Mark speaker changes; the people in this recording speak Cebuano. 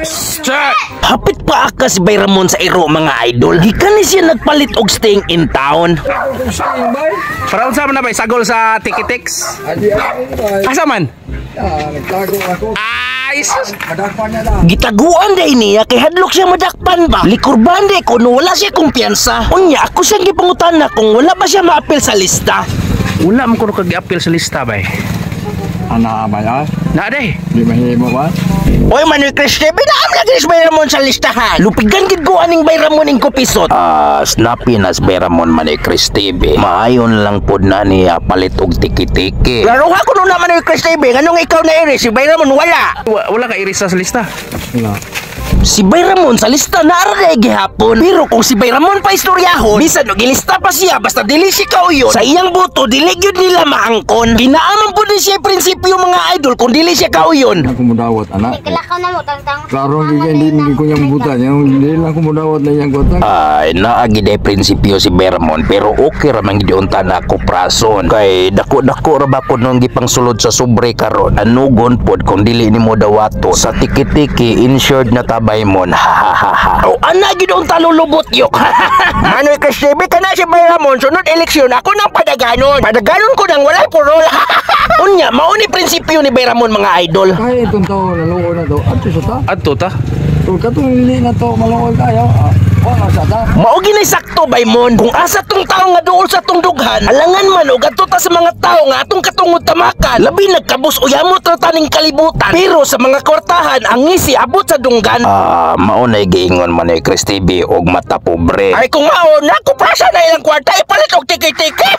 Speaker 1: Start! Hapit pa aka si Bayramon sa iro, mga idol. Gikan ni siya nagpalit og staying in town.
Speaker 2: Para unsa man na ba sagol sa Tikitix? Asa man?
Speaker 3: Nagtago ako.
Speaker 2: Ay, sus!
Speaker 3: Madakpan na lang.
Speaker 1: Gitaguan day niya kay hadlok siya madakpan ba. Likurban day kuno wala siya kumpiyansa. Unya ako siyang gipangutana kung wala ba siya maapil sa lista.
Speaker 2: Wala man kuno kag-appeal sa lista bay.
Speaker 3: Ana ba ya?
Speaker 2: Na day.
Speaker 3: Di mahimo ba?
Speaker 1: Oy, Manoy Chris TV, naam lagi si Bayramon sa listahan. Lupigan gid ko aning Bayramon ing kupisot. Ah, snappy na si Bayramon, Manoy Chris TV. Maayon lang pod na niya palit og tiki-tiki. Laro ko na, Manoy Chris TV, nganong ikaw na iri, si Bayramon wala?
Speaker 2: Wala ka irisa sa lista.
Speaker 3: Wala.
Speaker 1: Si Bayramon sa lista naara na gihapon. Pero kung si Bayramon pa istoryahon, bisan og ilista pa siya basta dili siya kauyon, sa iyang boto dili gyud nila maangkon. Kinaaman pud ni siya prinsipyo, mga idol, kung dili siya kauyon.
Speaker 3: Ako mudawat anak.
Speaker 4: Kalakaw na mo, tangtang.
Speaker 3: Klaro gyud kay hindi ko niyang butan. Yung hindi lang ko mudawat na iyang kwarta.
Speaker 1: Ay, naagi day prinsipyo si Bayramon, pero okay ra man gid unta na ako prason. Kay dako-dako ra ba ko nung gipangsulod sa sobre karon. Anugon pod kung dili nimo dawato sa tiki-tiki, insured na tabay mon. Ha ha ha ha. Oh, ana gid unta lulubot yok. Manoy Chris TV, kana si Bayramon sunod eleksyon ako nang padaganon. Padaganon ko nang walay purol. Unya, mao ni prinsipyo ni Bayramon, mga idol.
Speaker 3: Kaya itong tao naluoy na to. Adto sa ta.
Speaker 2: Adto ta.
Speaker 3: Kung katong hindi na to maluoy kayo, wala sa ta.
Speaker 1: Mao ginay sakto, Baymon. Kung asa tong tao nga duol sa tong dughan, alangan man og adto ta sa mga tao nga atong katungod tamakan. Labi nagkabus o yamot ra taning kalibutan. Pero sa mga kwartahan, ang ngisi abot sa dunggan. Ah, mao nay giingon man ni Chris TV og mata pobre. Ay kung mao na ko prasa na ilang kwarta ipalit og tiki-tiki.